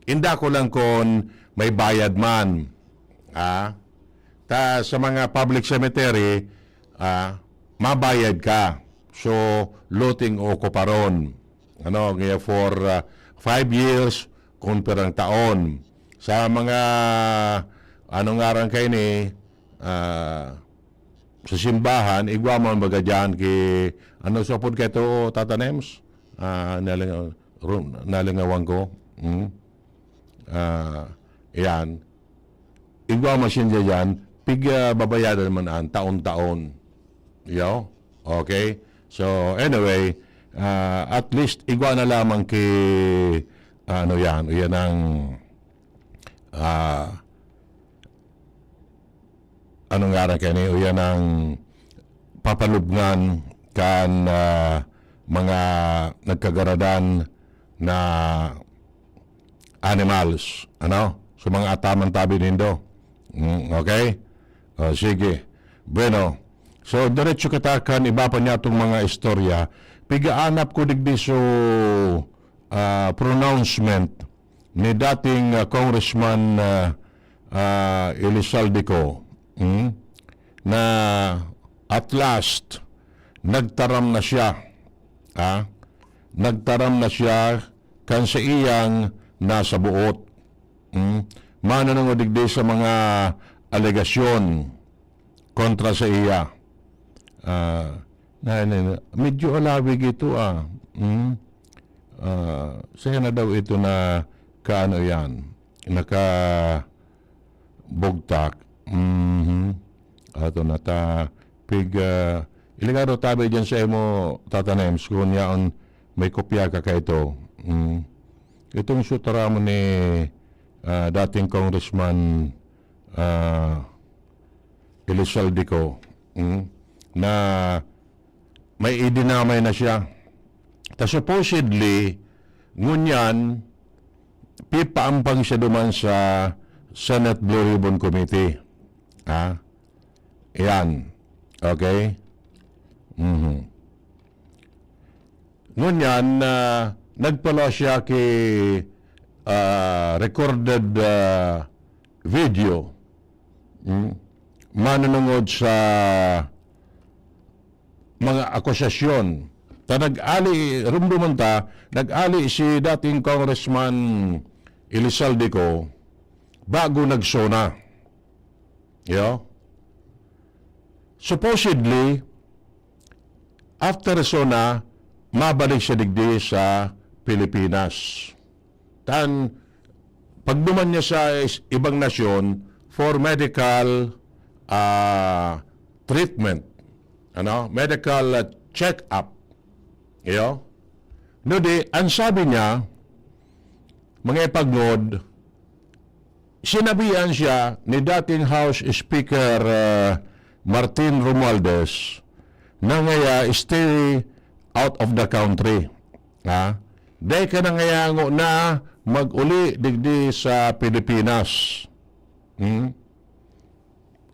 Inda ko lang kon may bayad man. Ah, ta sa mga public cemetery, ah, mabayad ka. So, loting o kuparon. Ano, nga for, ah, five years, kung pirang taon. Sa mga, ano ngaran kaini, ah, sa simbahan, igwa man baga diyan ki, ano sa apod kaito, Tata Nems? Ah, nalingaw-, ru-, nalingawan ko. Hmm? Ah, yan. Igwa man siya diyan, pig, ah, babayadan man an taon-taon. Yo? Okay? So, anyway, ah, at least, igwa na lamang ki, ano yan, yan ang, ah, ano ngaran kaini, yan ang papalubngan kan, ah, mga nagkagaradan na animals, ano? So, mga ataman tabi nindo. Mm, okay? O, sige. Bueno, so, diretso kita kan iba pa niyatong mga istorya. Pigaanap ko digdi so, ah, pronouncement ni dating, ah, Congressman, ah, ah, Elizalde Co, mm, na at last, nagtaram na siya. Ah, nagtaram na siya kan sa iyang nasa buot. Mm. Mananangod digdi sa mga alegasyon kontra sa iya. Ah, na, na, na, medyo alawig ito, ah. Mm. Ah, siya na daw ito na kaano yan, nakabugtak. Mhm. Ato na ta, pig, ah, iligaro tabi dyan sa imo, Tata Nems, kung yaon may kopya ka kaito. Mm. Itong sutra mo ni, ah, dating Congressman, ah, Elizalde Co, mm, na may idinamay na siya. Ta supposedly, ngunyan, pipaampang siya duman sa Senate Blue Ribbon Committee. Ha? Yan. Okay? Mhm. Ngunyan, ah, nagpala siya ki, ah, recorded, ah, video. Hmm? Manunungod sa mga akusasyon. Ta nag-ali, rumduman ta, nag-ali si dating Congressman Elizalde Co bago nag-SONA. Yo? Supposedly, after SONA, mabalik siya digdi sa Pilipinas. Tan, pagduman niya sa is-, ibang nasyon for medical, ah, treatment, ano, medical, ah, check-up. Iyo? No di, ang sabi niya, mga ipagngod, sinabihan siya ni dating House Speaker, ah, Martin Romualdez na ngaya stay out of the country. Ha? Dai ka na ngaya ngona mag-uli digdi sa Pilipinas. Hmm?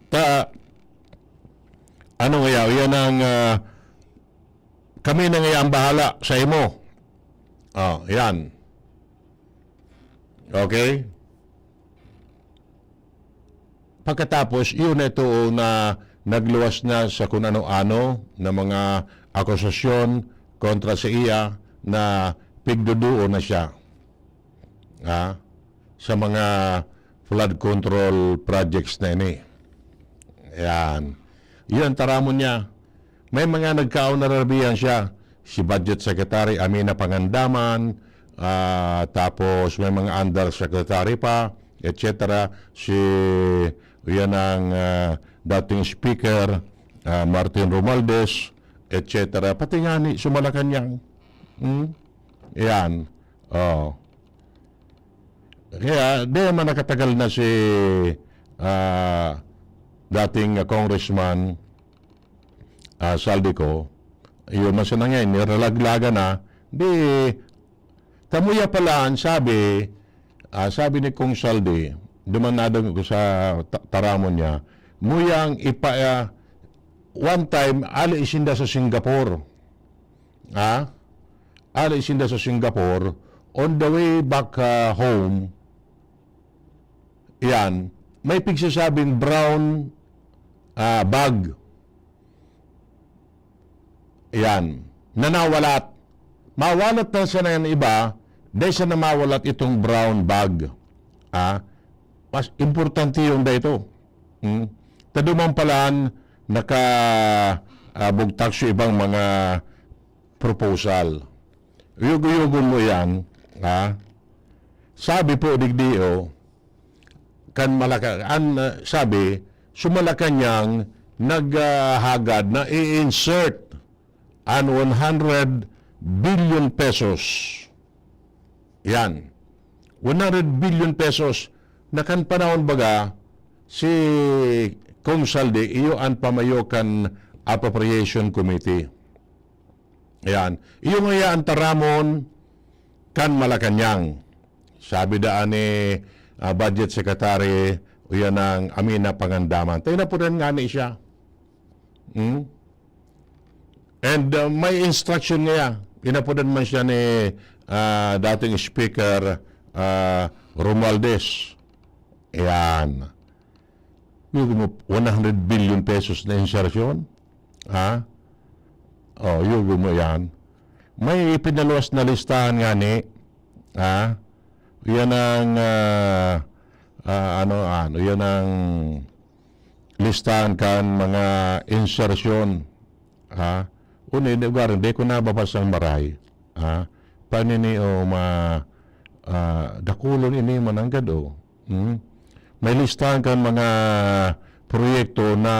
Ta, ano ngaya, yan ang, ah, kami na ngaya ang bahala sa imo. Oh, yan. Okay? Pagkatapos, iyon na ito na nagluwas na sa kun ano-ano na mga akusasyon kontra sa iya na pigduduon na siya, ha, sa mga flood control projects na ini. Yan. Iyon ang taramon niya. May mga nagkaon na rabihan siya. Si Budget Secretary Amina Pangandaman, ah, tapos may mga undersecretary pa, et cetera. Si, yan ang, ah, dating speaker, ah, Martin Romualdez, et cetera. Pati nga ni sa Malacañang. Hmm? Yan. Oh. Kaya, di man nakatagal na si, ah, dating, ah, Congressman, ah, Saldico, yun man sa nangyay, niralaglagan na, di, kamuya pala, ang sabi, ah, sabi ni Kong Saldi, duman na daw ko sa ta-, taramon niya, Muyang ipa, ah, one time, ali sinda sa Singapore. Ha? Ali sinda sa Singapore. On the way back, ah, home, yan, may pigsasabing brown, ah, bag. Yan. Nanawalat. Mawalat na siya ng iba, dahil siya namawalat itong brown bag. Ah, mas importante yung da ito. Hmm? Taduman palan, naka, ah, bugtak sa ibang mga proposal. Yugo-yugon mo yan, ha? Sabi po, digdi, oh, kan Malaka-, an, ah, sabi, sa Malacanang naghahagad na i-insert an one hundred billion pesos. Yan. One hundred billion pesos na kan panahon baga, si Kong Saldi, iyo an pamayo kan Appropriation Committee. Yan. Iyo ngaya an taramon kan Malacanang. Sabi daan ni, ah, Budget Secretary, o yan ang amin na pangandaman. Tayo na po rin nga ni siya. Hmm? And, uh, may instruction ngaya. Inapodan man siya ni, ah, dating Speaker, ah, Romualdez. Ayan. Yugo mo, one hundred billion pesos na insertion? Ha? Oh, yugo mo yan. May pinaluwas na listahan nga ni, ha? Yan ang, ah, ah, ano, ano, yan ang listahan kan mga insertion. Ha? Uni, di, ugaring, di ko nababasang maray. Ha? Panini o ma, ah, dakulon ini mananggad, o. Hmm? May listahan kan mga proyekto na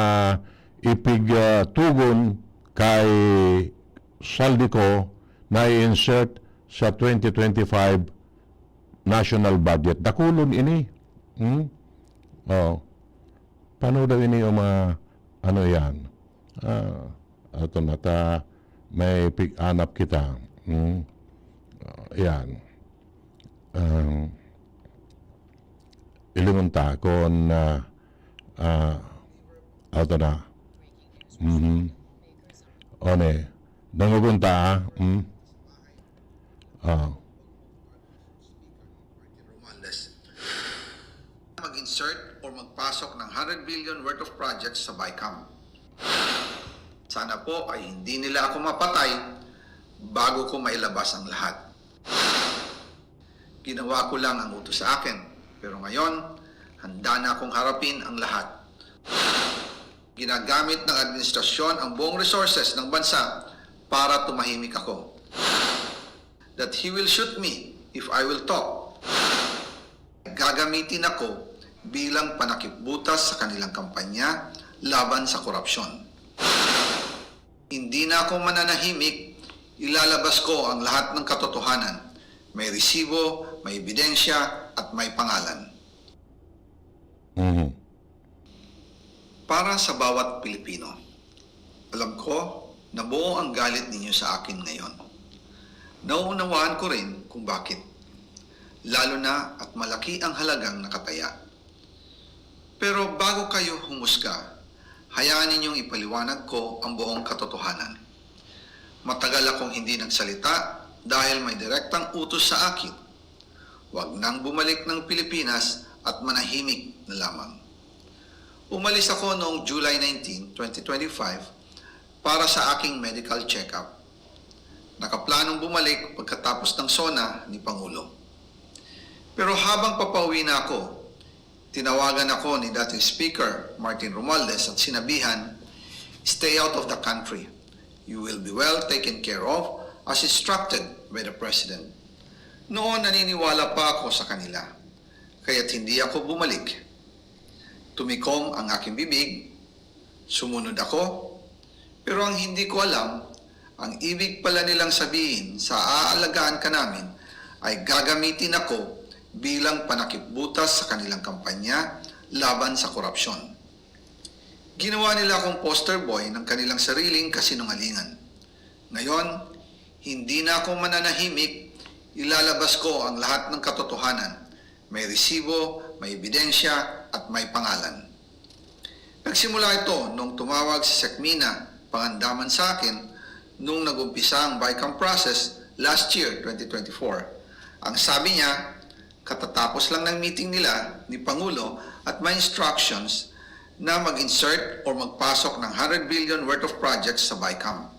ipig, ah, tugon kay Saldico na i-insert sa twenty twenty-five national budget. Dakulon ini. Hmm? Oh. Paano daw ini yung mga, ano yan? Ah, ato na ta, may pig-anap kita. Hmm? Ah, yan. Ah, ilingon ta kun, ah, ah, ato na. Mhm. One. Dangogon ta, ah. Hmm? Ah. Romualdez. Mag-insert or magpasok ng hundred billion worth of projects sa BICAM. Sana po ay hindi nila ako mapatay bago ko mailabas ang lahat. Ginawa ko lang ang utos sa akin, pero ngayon, handa na akong harapin ang lahat. Ginagamit ng administrasyon ang buong resources ng bansa para tumahimik ako. That he will shoot me if I will talk. Gagamitin ako bilang panakip-butas sa kanilang kampanya laban sa korupsyon. Hindi na ako mananahimik, ilalabas ko ang lahat ng katotohanan. May resibo, may ebidensya, at may pangalan. Mhm. Para sa bawat Pilipino, alam ko na buo ang galit ninyo sa akin ngayon. Nauunawaan ko rin kung bakit, lalo na at malaki ang halagang nakataya. Pero bago kayo humusga, hayaan ninyong ipaliwanag ko ang buong katotohanan. Matagal akong hindi nagsalita dahil may direktang utos sa akin. Wag nang bumalik ng Pilipinas at manahimik na lamang. Umalis ako noong July nineteen, twenty twenty-five, para sa aking medical check-up. Nakaplanong bumalik pagkatapos ng SONA ni Pangulo. Pero habang papauwi na ako, tinawagan ako ni dating Speaker Martin Romualdez at sinabihan, "Stay out of the country. You will be well taken care of as instructed by the President." Noon, naniniwala pa ako sa kanila, kaya't hindi ako bumalik. Tumikom ang aking bibig, sumunod ako, pero ang hindi ko alam, ang ibig pala nilang sabihin sa aalagaan ka namin ay gagamitin ako bilang panakip-butas sa kanilang kampanya laban sa korupsyon. Ginawa nila akong poster boy ng kanilang sariling kasinungalingan. Ngayon, hindi na ako mananahimik, ilalabas ko ang lahat ng katotohanan. May resibo, may ebidensya, at may pangalan. Simula ito nung tumawag si Sekmina Pangandaman sa akin nung nag-umpisa ang BICAM process last year, twenty twenty-four. Ang sabi niya, katatapos lang ng meeting nila ni Pangulo at may instructions na mag-insert or magpasok ng hundred billion worth of projects sa BICAM.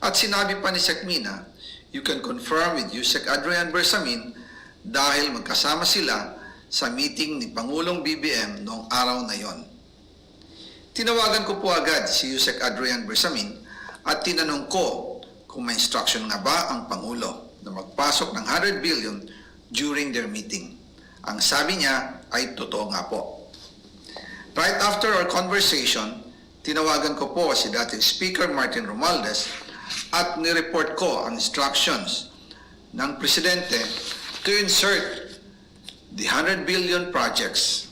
At sinabi pa ni Sekmina, "You can confirm with Usec Adrian Bersamin dahil magkasama sila sa meeting ni Pangulong B B M noong araw na yon." Tinawagan ko po agad si Usec Adrian Bersamin at tinanong ko kung may instruction nga ba ang Pangulo na magpasok ng hundred billion during their meeting. Ang sabi niya ay totoo nga po. Right after our conversation, tinawagan ko po si dating Speaker Martin Romualdez at nireport ko ang instructions ng Presidente to insert the hundred billion projects.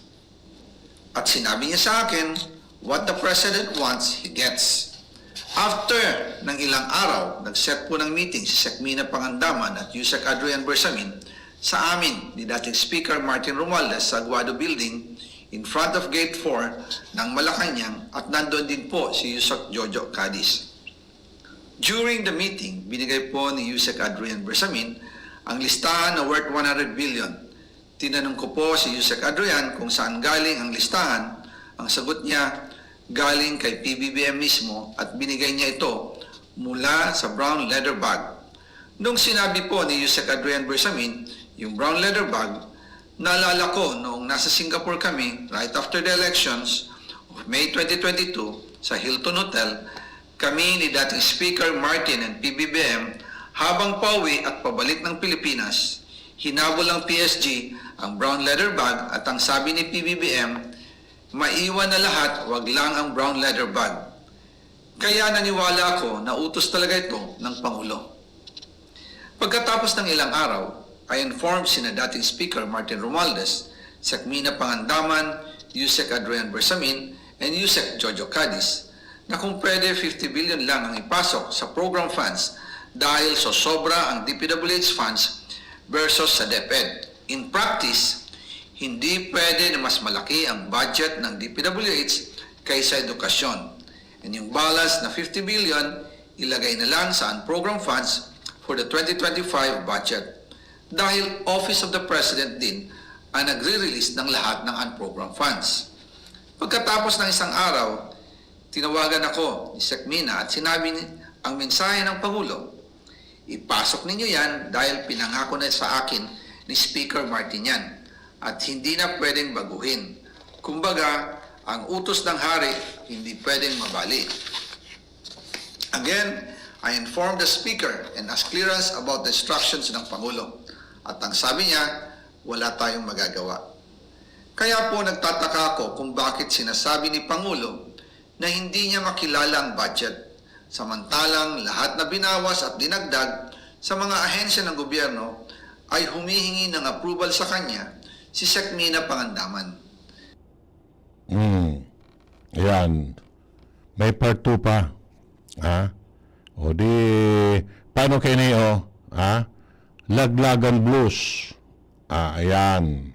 At sinabi niya sa akin, "What the President wants, he gets." After ng ilang araw, nag-set po ng meeting si Sekmina Pangandaman at Usec Adrian Bersamin sa amin ni dating Speaker Martin Romualdez sa Aguado Building in front of Gate four ng Malacañang at nandun din po si Usec Jojo Cadiz. During the meeting, binigay po ni Usec Adrian Bersamin ang listahan na worth one hundred billion. Tinanong ko po si Usec Adrian kung saan galing ang listahan. Ang sagot niya, galing kay P B B M mismo at binigay niya ito mula sa brown leather bag. Nung sinabi po ni Usec Adrian Bersamin yung brown leather bag, naalala ko noong nasa Singapore kami right after the elections of May twenty twenty-two sa Hilton Hotel, kami ni dating Speaker Martin and P B B M habang pauwi at pabalik ng Pilipinas, hinabol ng P S G ang brown leather bag at ang sabi ni P B B M, "Maiwan na lahat, wag lang ang brown leather bag." Kaya naniwala ako na utos talaga ito ng Pangulo. Pagkatapos ng ilang araw, I informed sina dating Speaker Martin Romualdez, Sekmina Pangandaman, Usec Adrian Bersamin, and Usec Jojo Cadiz na kung pwede fifty billion lang ang ipasok sa program funds dahil sosobra ang D P W H funds versus sa DepEd. In practice, hindi pwede na mas malaki ang budget ng D P W H kaysa edukasyon. And yung balance na fifty billion, ilagay na lang sa unprogrammed funds for the twenty twenty-five budget. Dahil Office of the President din ang nagre-release ng lahat ng unprogrammed funds. Pagkatapos ng isang araw, tinawagan ako ni Sekmina at sinabi ni, ang mensahe ng Pangulo, "Ipasok ninyo yan dahil pinangako na sa akin ni Speaker Martin yan at hindi na pwedeng baguhin. Kumbaga, ang utos ng hari hindi pwedeng mabali." Again, I informed the Speaker and asked clearance about the instructions ng Pangulo. At ang sabi niya, "Wala tayong magagawa." Kaya po nagtataka ako kung bakit sinasabi ni Pangulo na hindi niya makilala ang budget, samantalang lahat na binawas at dinagdag sa mga ahensya ng gobyerno ay humihingi ng approval sa kanya si Sekmina Pangandaman. Hmm. Ayan. May part two pa. Ha? O di, paano kayo niyo? Ha? Laglagan Blues. Ah, ayan.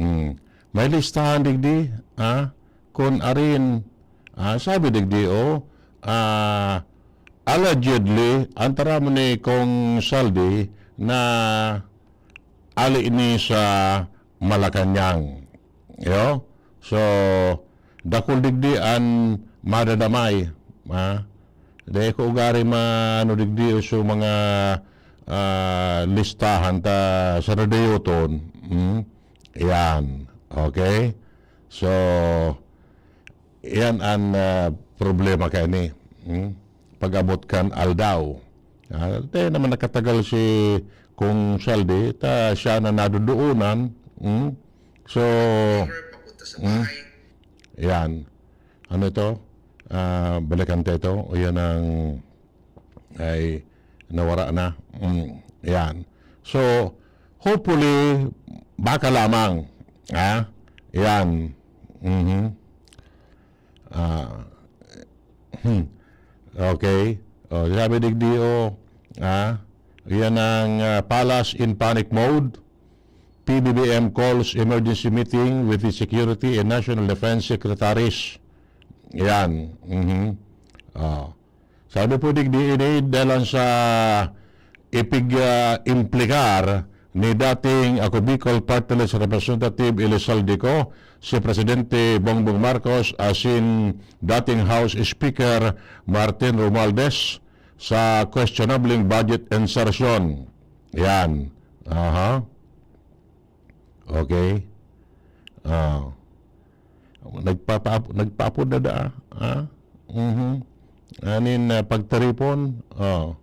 Hmm. May listahan digdi, ha? Kun arin, ah, sabi digdi, oh, ah, allegedly, ang tara mo ni Kong Saldi na ali ni sa Malacañang. Yo? So, dakul digdi an madadamay. Ha? Dai ko ugari ma-, ano digdi so mga, ah, listahan ta sa radyoton. Hmm? Yan. Okay? So, yan an, ah, problema kaini. Hmm? Pag-abot kan aldaw. Ah, dai naman nakatagal si Kong Saldi, ta siya na nadodoonan. Hmm? So, hmm? Yan. Ano ito? Ah, balikan ta ito. O yan ang, ay, nawara na. Mm, yan. So, hopefully, baka lamang. Ha? Yan. Mhm. Ah, hmm. Okay. O, sabi digdi, o, ah, yan ang, ah, Palace in panic mode. P B B M calls emergency meeting with the Security and National Defense Secretaries. Yan. Mhm. Ah. Sabi po digdi, ini dalan sa ipig, ah, implikar ni dating Ako Bicol Party List Representative Elizalde Co, si Presidente Bongbong Marcos, asin dating House Speaker Martin Romualdez sa questionable budget insertion. Yan. Aha. Okay. Ah. Nagpapa-, nagpaapod na daa, ha? Mhm. Anin, ah, pagtaripon? Oh.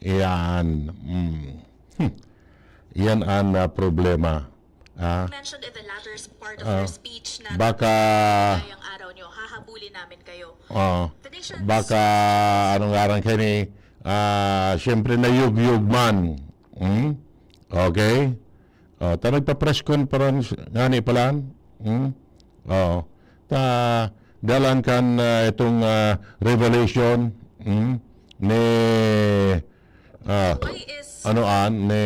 Yan. Mm. Hmm. Yan ang, ah, problema. Ah. Mentioned in the latter part of Ah. your speech na baka ngayong araw nyo, hahabulin namin kayo. Ah. The nation's Baka, anong ngaran kayo ni, ah, siyempre nayugyug man. Hmm? Okay? Oh, ta nagpa-press conference ngani palan. Hmm? Oh. Ta dalan kan, ah, itong, ah, revelation, hmm? Ni, ah, Why is ano an, ni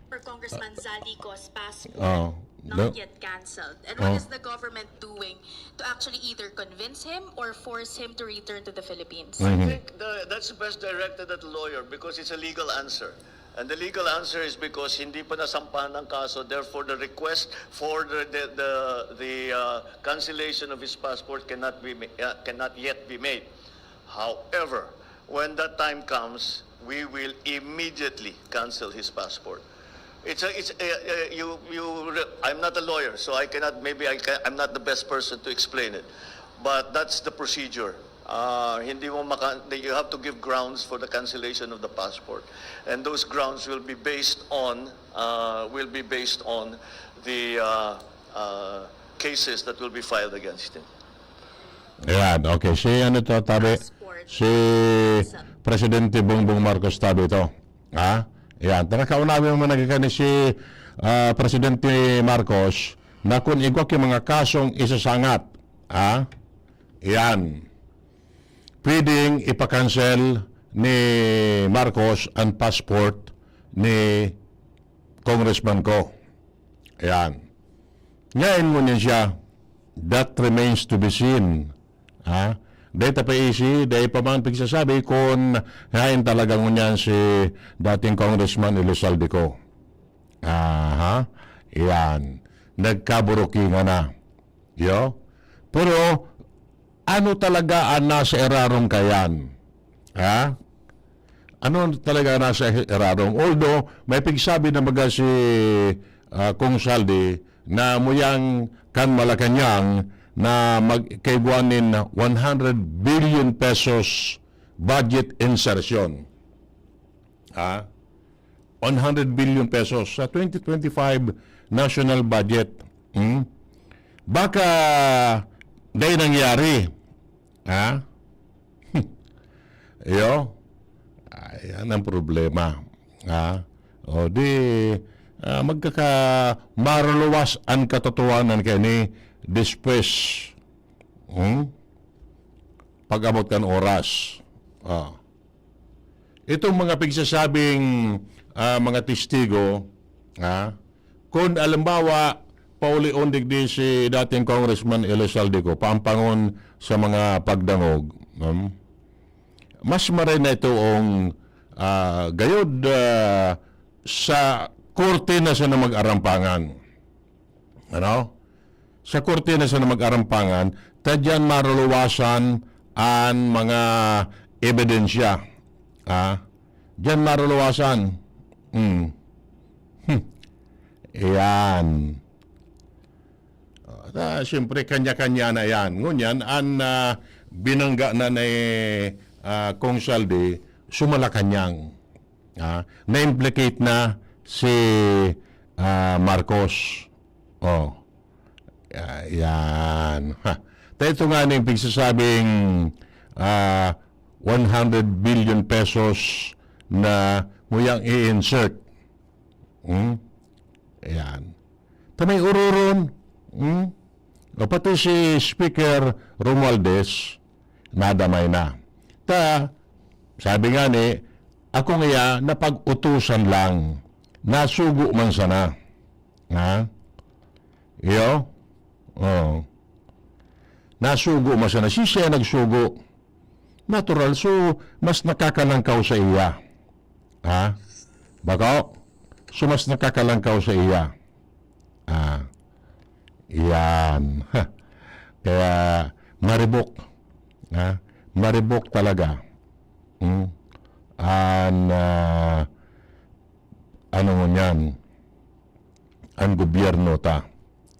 for Congressman Zaldy Co's passport Oh, not the yet cancelled? And what Oh. is the government doing to actually either convince him or force him to return to the Philippines? I Mhm. think the, that's best directed at the lawyer because it's a legal answer. And the legal answer is because hindi pa nasampahan ng kaso, therefore the request for the, the, the, the, uh, cancellation of his passport cannot be ma-, uh, cannot yet be made. However, when that time comes, we will immediately cancel his passport. It's a, it's a, uh, you, you re-, I'm not a lawyer, so I cannot, maybe I can, I'm not the best person to explain it. But that's the procedure. Uh, hindi mo maka-, you have to give grounds for the cancellation of the passport. And those grounds will be based on, uh, will be based on the, uh, uh, cases that will be filed against him. Ayan, okay. Si ano to, tabi? Passport. Si Presidente Bongbong Marcos tabi to. Ha? Ayan. Tara, kaunawin mo na gani si, ah, Presidente Marcos na kun igwa ki mga kasong isasangat. Ha? Ayan. Pwedeng ipakansel ni Marcos ang passport ni Congressman Co. Ayan. Ngayon ngunyan siya, that remains to be seen. Ha? Dai ta pa isi, dai pa man pigsasabi kun haen talaga ngunyan si dating Congressman Elizalde Co. Aha. Ayan. Nagkaburukingan na. Yo? Pero, ano talaga ang nasa irarom kayan? Ha? Ano talaga ang nasa irarom? Although, may pigsabi na baga si, ah, Kong Saldi na muyang kan Malacañang na magkaigwa nin one hundred billion pesos budget insertion. Ha? One hundred billion pesos sa twenty twenty-five national budget. Hmm? Baka dai nangyari. Ha? Iyo? Ayan ang problema. Ha? O di, ah, magkaka-, maruluwas an katotohanan kani despues. Hmm? Pag-abot kan oras. Ah. Itong mga pigsasabing, ah, mga testigo, ah, kun halimbawa, paulion digdi si dating Congressman Elizalde Co, paampangon sa mga pagdangog, um, mas maray na itoong, ah, gayod, ah, sa korte na sana mag-arampangan. Ano? Sa korte na sana mag-arampangan, ta diyan maruluwasan an mga ebidensya. Ha? Diyan maruluwasan. Hmm. Hmm. Ayan. Ah, siyempre, kanya-kanya na yan. Ngunyan, an, ah, binangga na ni, ah, Kong Saldi, sa Malacañang. Ah, na-implicate na si, ah, Marcos. Oh. Ah, yan. Ha. Ta ito nga ning pigsasabing, ah, one hundred billion pesos na muyang i-insert. Hmm? Ayan. Ta may ororon. Hmm? O pati si Speaker Romualdez, nadamay na. Ta, sabi nga ni, ako nga napag-utusan lang. Nasugo man sana. Ha? Iyo? Oh. nasugo man sana. Siya nagsugo. Natural. So, mas nakakalangkaw sa iya. Ha? Bako? So, mas nakakalangkaw sa iya. Ah, yan. Kaya, maribok. Ha? Maribok talaga. Hmm? An, ah, ano mo niyan? Ang gobyerno ta.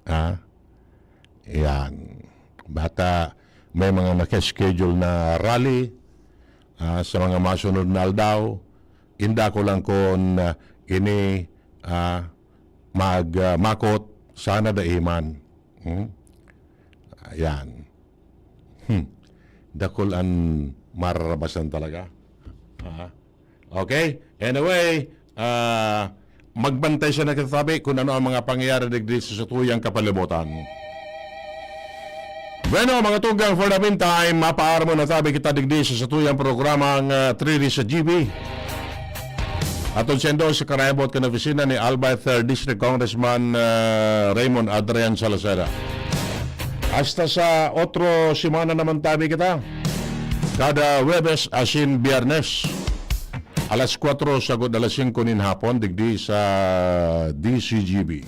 Ha? Yan. Bata, may mga naka-schedule na rally, ah, sa mga masunod na aldaw. Inda ko lang kun, ah, ini, ah, mag, ah, makot, sana dai man. Hmm? Ayan. Hmm. Dakul an mararabasan talaga. Ha? Okay? Anyway, ah, magbantay sana kita tabi kun ano ang mga pangyayari digdi sa satuyang kapalibutan. Bueno, mga tugang, for the meantime, mapaar muna tabi kita digdi sa satuyang programang, ah, three D sa G B. Aton sendo sa karayabot kan opisina ni Albay Third District Congressman, ah, Raymond Adrian Salaceda. Hasta sa otro semana naman tabi kita. Kada Huwebes asin Biyernes, alas kwatro sagod alas singko nin hapon, digdi sa D C G B.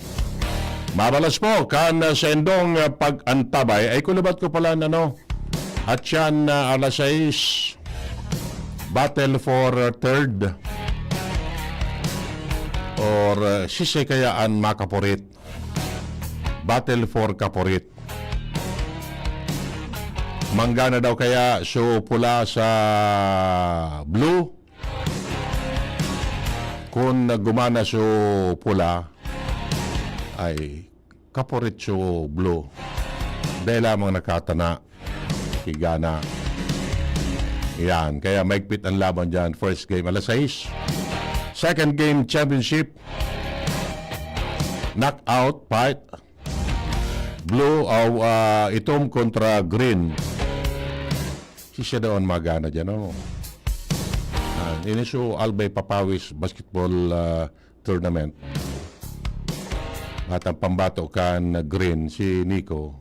Mabalos po kan, ah, saindong, ah, pag-antabay. Ay, kulubat ko pala, ano, at yan, ah, alas sais, battle for, ah, third. Or, ah, sisay kaya an makapurit? Battle for kapurit. Manggana daw kaya so pula sa blue? Kun gumana so pula, ay kapurit so blue. Dai lamang nakatana. Kigana. Yan. Kaya maigpit ang laban dyan. First game, alas sais. Second game, championship. Knockout fight. Blue, ah, ah, itom kontra green. Si siya daw ang magana dyan, oh. Ah, ini so Albay Papawis Basketball, ah, Tournament. Batang pambato kan green, si Nico.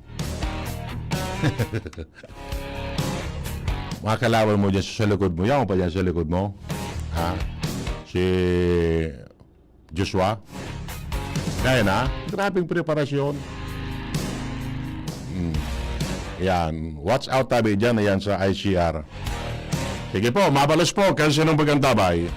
Mga kalaban mo dyan sa, sa likod mo. Yan pa dyan sa likod mo. Ha? Si Joshua. Kaya na? Grabing preparasyon. Hmm. Yan. Watch out tabi dyan. Ayan sa I C R. Sige po, mabalos po kan sinong pag-antabay.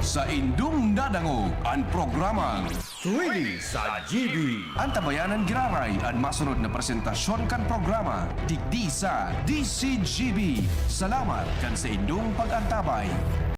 Sa indong nadangog an programang Three D sa G B. Antabayanan giraray an masunod na presentasyon kan programa digdi sa D C G B. Salamat kan sa indong pag-antabay.